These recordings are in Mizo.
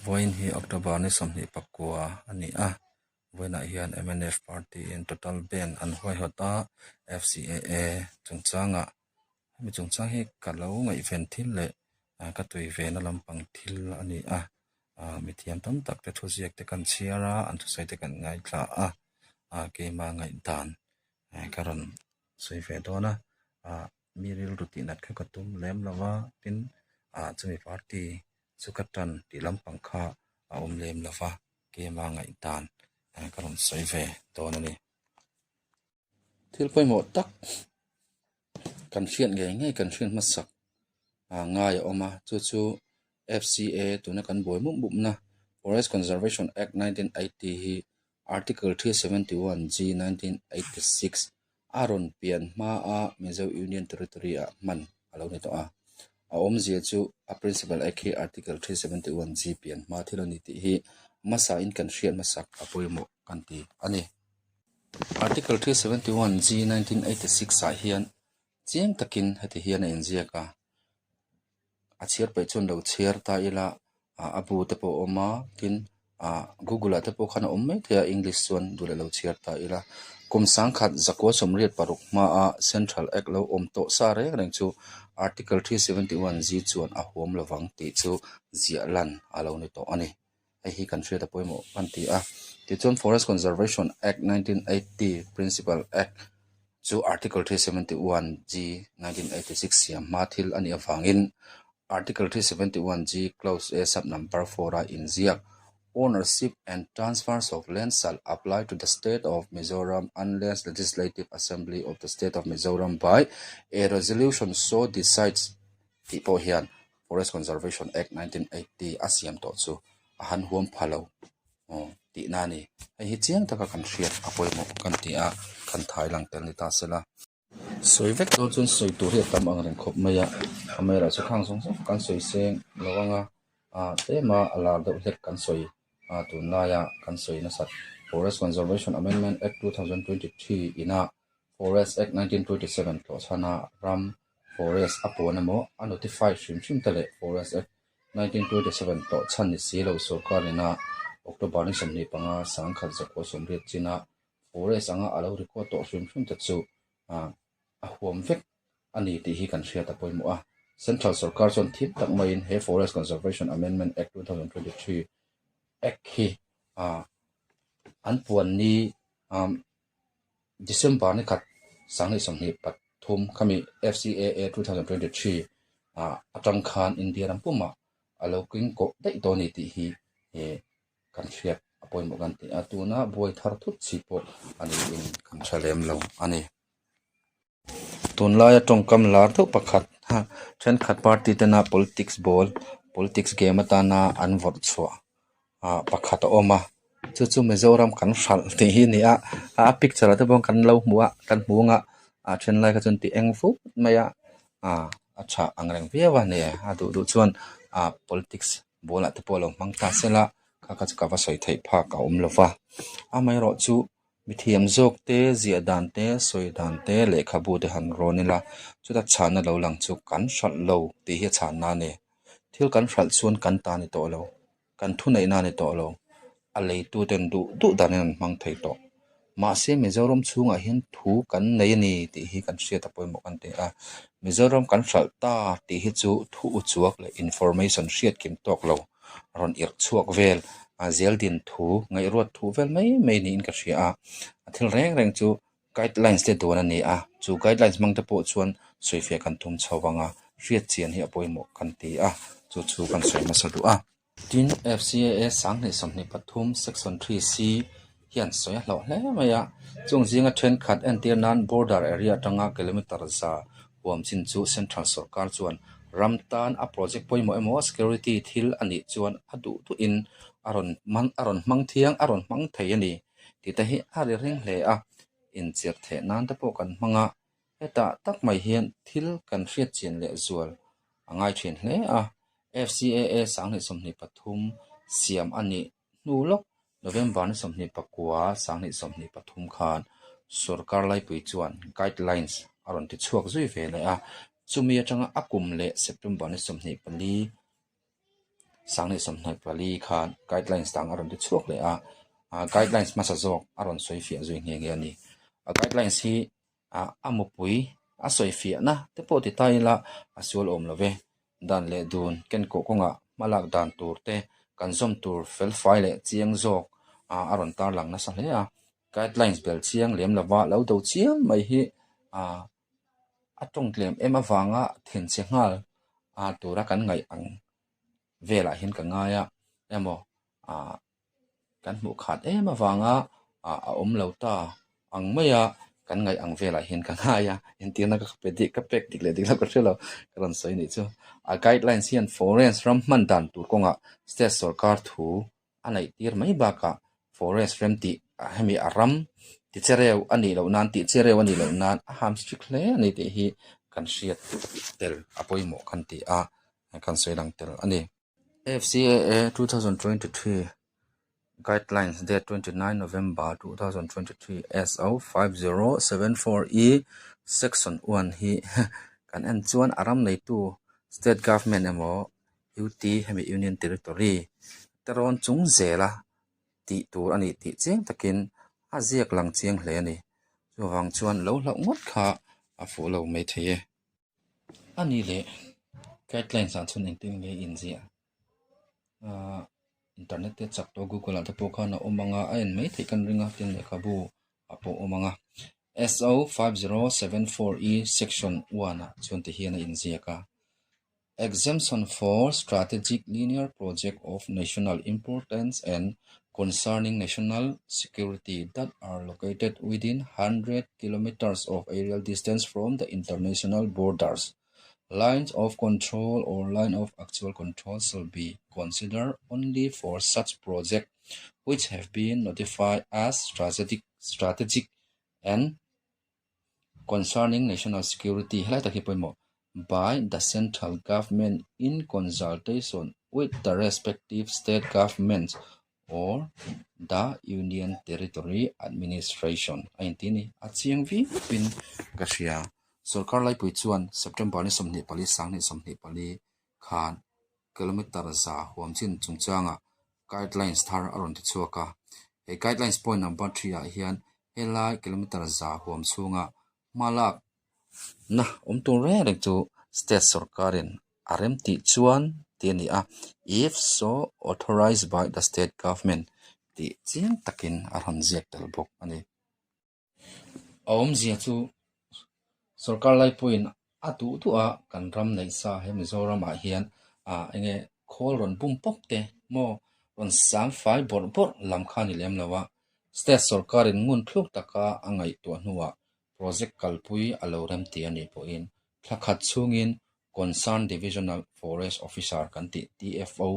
Vawiin hi October ni 29 a ni a, vawiinah hian mnf party in total ban an huaihawt a, FCAA chungchangah hemi chungchang hi ka lo ngaihven thil leh ka tui ve na lampang thil a ni a, mithiam tam tak te thuziak te kan chhiar a, an thusawi te kan ngaithla a, keimah ngaihdan ka rawn sawi ve dawn a, mi rilru tih nat kha ka tum lem lo va, tin ah chumi party chu ka tan tih lampang kha a awm lem lo va, keimah ngaihdan ka rawn sawi ve dawn a ni. Thil pawimawh tak kan hriat ngei ngei kan hriat hmasak ngai a awm a, chu chu F_C_A tuna kan buai mup mup na Forest Conservation Act 1980 hi Article 371 G 1986 a rawn pian hmaa Mizo Union Territory ah hman a lo ni tawh a. A awmzia chu a Principal Act hi Article 371 G pian hma thil a ni tih hi hmasain kan hriat hmasak a pawimawh kan ti a ni. Article 371 G 1986 ah hian chiang takin heti hian a inziak a, a chhiar peih chuan lo chhiar ta ila a bu te pawh a awm a tin ah google ah te pawh khan a awm mai thei a english chuan duh leh lo chhiar ta ila kum sangkhat zakua 86 hmaa central act lo awm tawh sa reng reng chu article 371 G chuan a huam lovang tih chu ziah lan a lo ni tawh a ni hei hi kan hriat a pawimawh kan ti a tichuan forest conservation act 1980 principal act chu article 371 G 1986 siam hma thil a nih avangin article 371 G clause A sub number 4 a inziak ownership and transfers of land shall apply to the state of Mizoram unless legislative assembly of the state of Mizoram by a resolution so decides tih pawh hian Forest Conservation Act 1980 a siam tawh chu a han huam pha lo tihna a ni. Hei hi chiang taka kan hriat a pawimawh kan ti a, kan thai lang tel ni ta se la. Sawi vek dawn chuan sawi tur hi a tam ang reng khawp mai a, amaherawhchu khang zawng zawng kan sawi seng lo ang a, ah tlema a lar deuh hlek kan sawi ah tunlaia kan sawi nasat Forest Conservation Amendment Act 2023 ina Forest Act 1927 tlawhchhana ram Forest a puan emaw a notify hrim hrim te leh Forest Act 1927 tlawhchhan ni si lo sorkar ina October ni 25 1980 china Forest anga a lo record tawh hrim hrim te chu a huam vek a ni tih hi kan hriat a pawimawh a. Central sorkar chuan thim tak maiin he Forest Conservation Amendment Act 2023 Act hi an puan ni December ni khat 2023 khami FCAA 2023 atang khan India ram pumah a lo keng kawh daih dawn a ni tih hi kan hriat a pawimawh kan ti a, tuna buai thar thut chi pawh a niin kan hre lem lo a ni. Tunlaia tawngkam lar deuh pakhat thenkhat party tena politics ball politics game atana an vawrh chhuah ah pakhat a awm a chu chu Mizoram kan hralh tih hi a ni a a picture ah te pawh kan lo hmu a kan hmu ang a a then lai kha chuan ti eng vut mai a ah a tha ang reng viau a ni a duh duh chuan ah politics ball ah te pawh lo hmang ta sela kha kha chu ka va sawi theih phak a awm lo va amaherawhchu mithiam zawk te ziah dan te sawi dan te lehkhabu te han rawn ila chuta chhahna lo lang chu kan hralh lo tih hi a chhanna a ni thil kan hralh chuan kan ta a ni tawh lo kan thuneihna a ni tawh lo a leitu ten duh duh danin an hmang thei tawh mahse Mizoram chhungah hian thu kan nei a ni tih hi kan hriat a pawimawh kan ti a Mizoram kan hralh ta tih hi chu thu uchuak leh information hriat kim tawk lo rawn irh chhuak vel a zel din thu ngaihruat thu vel mai mai niin ka hria a a thil reng reng chu guidelines te dawn a ni a chu guidelines hmang te pawh chuan sawifiah kan tum chho vang a hriat chian hi a pawimawh kan ti a chu chu kan sawi hmasa duh a. Tin, FCAA 2023 Section 3C hian sawi a hlauh hle mai a, chung zinga thenkhat entir nan border area atanga kilometre za huam chin chu Central sorkar chuan ram tan a project pawimawh emaw security thil a nih chuan a duh duhin a rawn a rawn hmang thiang a rawn hmang thei a ni tih te hi a ri ring hle a, inchirh theh nan te pawh kan hmang a, hetah tak mai hian thil kan hriat chian leh zual a ngai thin hle a, FCAA 2023 siam a nih hnu lawk November ni 29 2023 khan sorkar laipui chuan guidelines a rawn ti chhuak zui ve leh a, chumi atanga a kum leh September ni 24. 24 khan guidelines dang a rawn ti chhuak leh a, guidelines hmasa zawk a rawn sawi fiah zui nghe nghe a ni. A guidelines hi a mupui a sawi fiahna te pawh ti ta ila a sual awm lo ve. Dan leh dun kenkawh kawngah hmalak dan tur te kan zawm tur felfai leh chiang zawk a rawn tarlang nasa hle a. Guidelines bel chiang lem lova lo do chiam mai hi a tawng tlem em avanga thinchhe nghal tura kan ngaih ang velah hian ka ngai a emaw ah kan hmuh khat em avanga ah a awm lo ta ang maia kan ngaih ang velah hian ka ngai a entirna ka pe dik ka pek dik leh dik lo ka hre lo ka rawn sawi anih chu a guidelines hian forest ram hman dan tur kawngah state sorkar thu a neih tir mai bakah forest rem tih hemi a ram ti chereu a nih loh nan tih chereu a nih loh nan a ham strict hle a ni tih hi kan hriat tel a pawimawh kan ti a kan sawi lang tel a ni. FCAA 2023 Guidelines date 29 November 2023 SO 5074E Section 1 hi kan en chuan a ram neitu State Government emaw UT hemi Union Territory te rawn chung zela tih tur a nih tih chiang takin a ziak lang chiang hle a ni. Chuvang chuan lo hlauh ngawt kha a fuh lo mai thei e. A ni leh guidelines ah chuan engtin nge inziah? Ahh internet te chak tawh google ah te pawh khan a awm ang a, a en mai theih kan ring a tin lehkhabu ah pawh a awm ang a. SO 5074E section 1 ah chuan tihian a inziak a. Exemption for strategic linear project of national importance and concerning national security that are located within 100 kilometres of aerial distance from the international borders. Lines of control or line of actual control shall be considered only for such project which have been notified as strategic strategic and concerning national security helai tak hi pawimawh by the central government in consultation with the respective state governments or the union territory administration a inti a ni a chiang viau in ka hria sorkar laipui chuan September ni 24 2024 khan kilometre za huam chin chungchangah guidelines thar a rawn ti chhuak a. He guidelines point number 3 ah hian helai kilometre za huam chhunga hma lakna awm tur reng reng chu state sorkarin a rem tih chuan tih a ni a, if so authorised by the state government tih chiang takin a rawn ziak tel bawk a ni. A awmzia chu sorkar laipuiin a duh duh a kan ram neih sa he Mizoram ah hian ah enge khawl rawn bum pawp te maw rawn sang fai bawrh bawrh lam kha a ni lem lo a, state sorkarin ngun thluk taka a ngaihtuah hnuah project kalpui a lo rem ti a nih pawhin thla khat chhungin Concerned Divisional Forest Officer kan tih DFO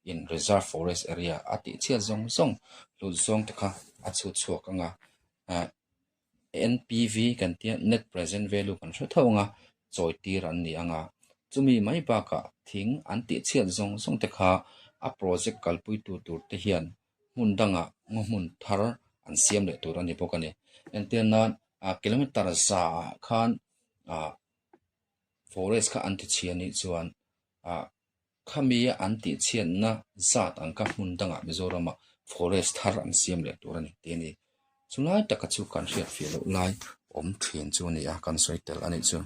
in Reserve Forest Area a tih chhiat zawng zawng hlut zawng te kha a chhut chhuak ang a, NPV kan tia Net Present Value kan hre tho ang a, chawi tir an ni ang a, chumi mai bakah thing an tih chhiat zawng zawng te kha a project kalpui tu tur te hian hmun dangah ngaw hmun thar an siam leh tur a ni bawk a ni. Entir nan kilometer za ah khan ah forest kha an ti chhia anih chuan ah khami an tih chhiatna zat ang kha hmun dangah Mizoramah forest thar an siam leh tur a ni tih a ni. Chulai taka chu kan hriat fiah loh lai awm thin chu a ni a, kan sawi tel a nih chu.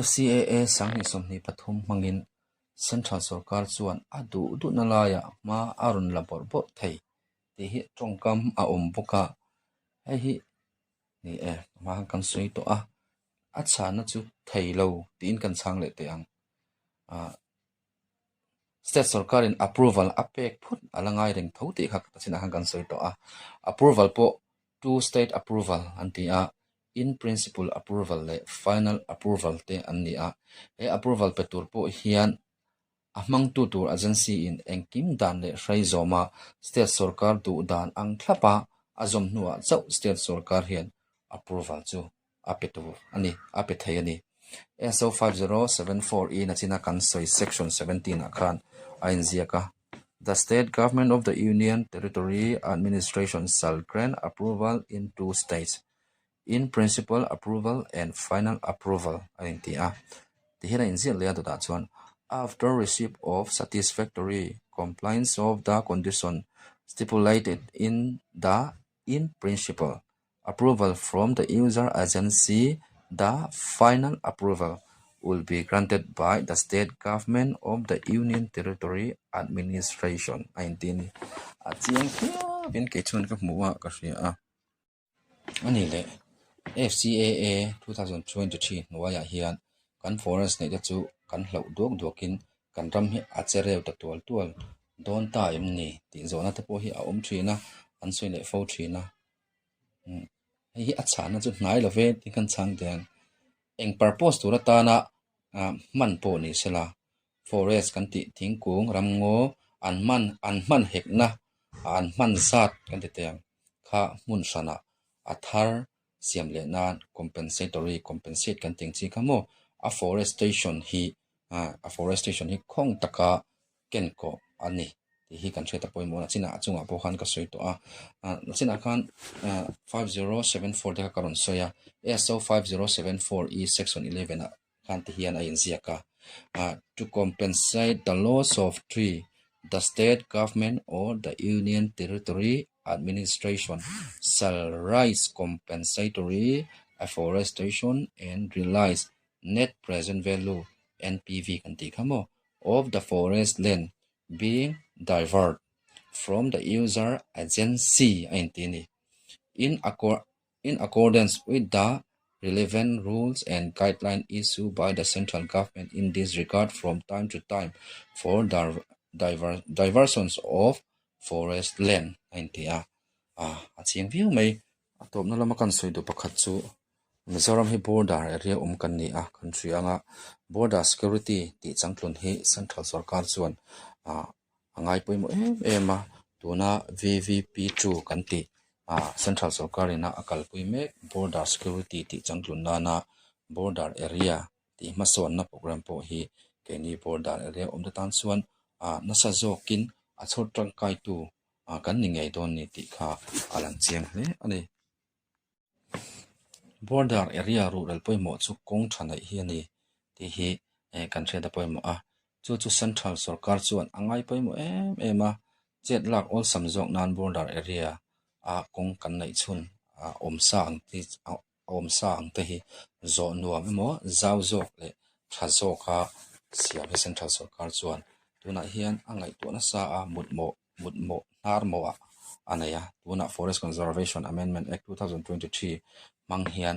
FCAA 2023 hmangin Central sorkar chuan a duh duhna laiah hma a rawn la bawrh bawrh thei tih hi tawngkam a awm bawk a, hei hi Ni e, hma khan kan sawi tawh a, a chhanna chu thei lo tiin kan chhang leh teh ang. Ah, state sorkarin approval a pek phut a la ngai reng tho tih kha ka chinah khan kan sawi tawh a. Approval pawh two state approval an ti a, in principle approval leh final approval te an ni a. He approval pe tur pawh hian A hmangtu tur agency in engkim dan leh hrai zawma state sorkar duh dan ang thlapa a zawm hnuah chauh state sorkar hian approval chu a pe tur a ni, a pe thei a ni. SO 5074 in a china kan sawi section 17 ah khan a inziak a, The state government of the union territory administration shall grant approval in two states, in principle approval and final approval a inti a. Tihian a inziak leh a dawtah chuan after receipt of satisfactory compliance of the condition stipulated in the in principle approval from the user agency the final approval will be granted by the state government of the union territory administration a inti a ni. A chiang phiau in kei chuan ka hmuh a ka hria a. A ni leh FCAA 2023 hnuaiah hian kan forest neih te chu kan hlauh duak duakin kan ram hi a che reu ta tual tual dawn ta em ni tih zawhna te pawh hi a awm thin a, an sawi leh fo thin a. Hei hi a chhahna chu hnai lo ve tih kan chhang teh ang. Eng purpose tur atana hman pawh ni sela forest kan tih thingkung ramngaw an hman an hman hekna an hman zat kan ti teh ang kha hmun hranah a thar siam leh nan compensatory compensate kan tih ang chi kha maw afforestation hi afforestation hi khawng taka ken kawh a ni tih hi kan hriat a pawimawh a chinah a chungah pawh khan ka sawi tawh a chinah khan 5074 te kha ka rawn sawi a SO 5074 E section 11 ah khan ti hian a inziak a to compensate the loss of tree the state government or the union territory administration shall raise compensatory afforestation and realise net present value NPV kan tih kha maw of the forest land being divert from the user agency a inti a ni in in accordance with the relevant rules and guideline issued by the central government in this regard from time to time for diversions of forest land a inti a a chiang viau mai. A tawpna lama kan sawi duh pakhat chu Mizoram hi border area awm kan ni a, kan hria anga border security tih changtlun hi central sorkar chuan ah a ngai pawimawh em em a, tuna VVP two kan tih ah central sorkar ina a kalpui mek border security tih changtlun nana border area tih hmasawnna program pawh hi keini border area awm te tan chuan ah nasa zawkin a chhawr tangkaitu ah kan ni ngei dawn ni tih kha a lang chiang hle a ni. Border area rural pawimawh chu kawng tha neih hi a ni tih hi eh kan hriat a pawimawh a, chu chu central sorkar chuan a ngai pawimawh em em a, chet lak awlsam zawk nan border area ah kawng kan neih chhun ah awm sa ang te awm sa ang te hi zawh nuam emaw zau zawk leh tha zawka siam hi central sorkar chuan tunah hian a ngaihtuah nasa a mutmawh mutmawh hnar mawh a nei a, tunah Forest Conservation Amendment Act 2023 hmang hian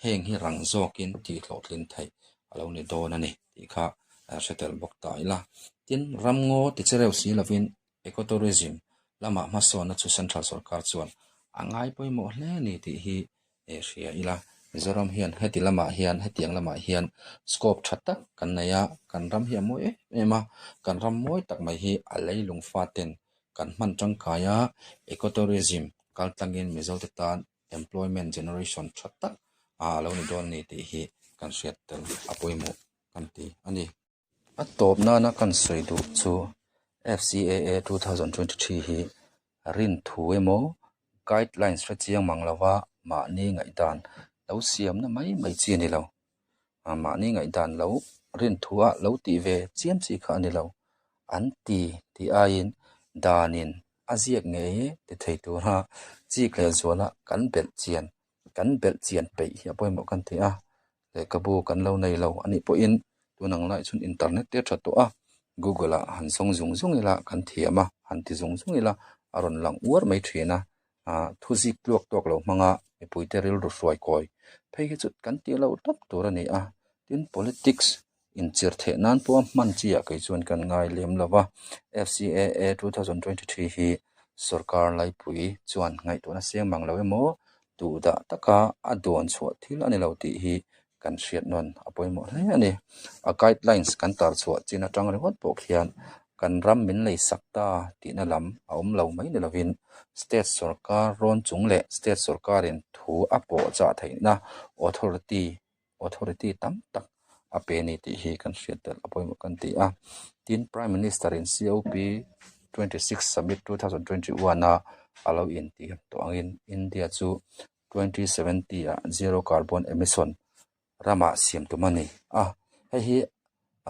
heng hi rang zawkin tih hlawhtlin theih a lo ni dawn a ni tih kha hre tel bawk ta ila. Tin, ramngaw ti che reuh si lovin Ecotourism lamah hmasawnna chu Central Sorkar chuan a ngai pawimawh hle a ni tih hi hria ila. Mizoram hian heti lamah hian hetiang lamah hian scope tha tak kan nei a, kan ram hi a mawi em em a, kan ram mawi tak mai hi a leilung faten kan hman tangkai a, Ecotourism kal tlangin Mizote tan employment generation tha tak a lo ni dawn a ni tih hi kan hriat tel a pawimawh kan ti a ni. A tawp nana kan sawi duh chu FCAA 2023 hi rin thu emaw guidelines hre chiang mang lova mahni ngaihdan lo siamna mai mai chi a ni lo. Mahni ngaihdan lo rin thu a lo tih ve chiam chi kha a ni lo. An ti tih aiin danin a ziak ngei e ti thei tura chik leh zuala kan belh chian kan belh chian peih hi a pawimawh kan ti a. Lehkhabu kan lo nei lo anih pawhin tun ang lai chuan internet te a tha tawh a, google ah han zawng zung zung ila kan thiam a, han ti zung zung ila a rawn lang uar mai thin a, ah thu zik tluak tawk lo hmanga mipuite rilru hruai kawi phei hi chu kan tih loh tawp tur a ni a, tin politics inchir theih nan pawha hman chi ah kei chuan kan ngai lem lo va, FCAA 2023 hi sorkar laipui chuan ngaihtuahna siam mang lo emaw duhdah taka a dawn chhuah thil a ni lo tih hi kan hriat nawn a pawimawh hle a ni. A guidelines kan tar chhuah chin atang ringawt pawh khian kan ram min lei sak ta tihna lam a awm lo mai ni lovin state sorkar rawn chung leh state sorkarin thu a pawhchah theihna authority authority tam tak a pe a ni tih hi kan hriat tel a pawimawh kan ti a. Tin, Prime Minister in COP 26 Summit 2021 a a lo intih tawh angin India chu 2070 ah zero carbon emission ramah siam tum a ni a. Hei hi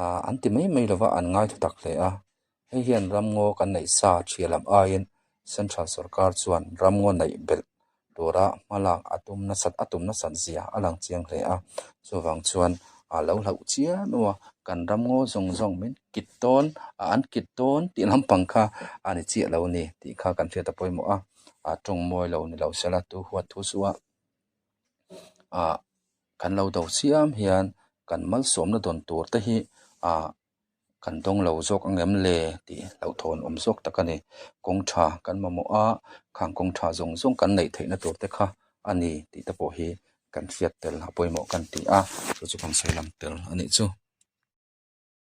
ah an ti mai mai lova an ngai thu tak hle a. Hei hian ramngaw kan neih sa thiah lam aiin Central sorkar chuan ramngaw neih belh tura hmalak a tum nasat a tum nasat zia a lang chiang hle a. Chuvang chuan a lo hlauh chian u a, kan ramngaw zawng zawng min kit dawn a an kit dawn tih lampang kha a ni chiah lo ni tih kha kan hriat a pawimawh a, a tawng mawi lo ni lo sela tu huat thu suh a. Ah kan lo do chiam hian kan malsawmna dawn tur te hi ah kan dawng lo zawk ang em le tih hlauhthawn awm zawk tak a ni. Kawng tha kan mamawh a, khang kawng tha zawng zawng kan neih theihna tur te kha a ni tih te pawh hi kan hriat tel a pawimawh kan ti a, chu chu kan sawi lam tel a nih chu.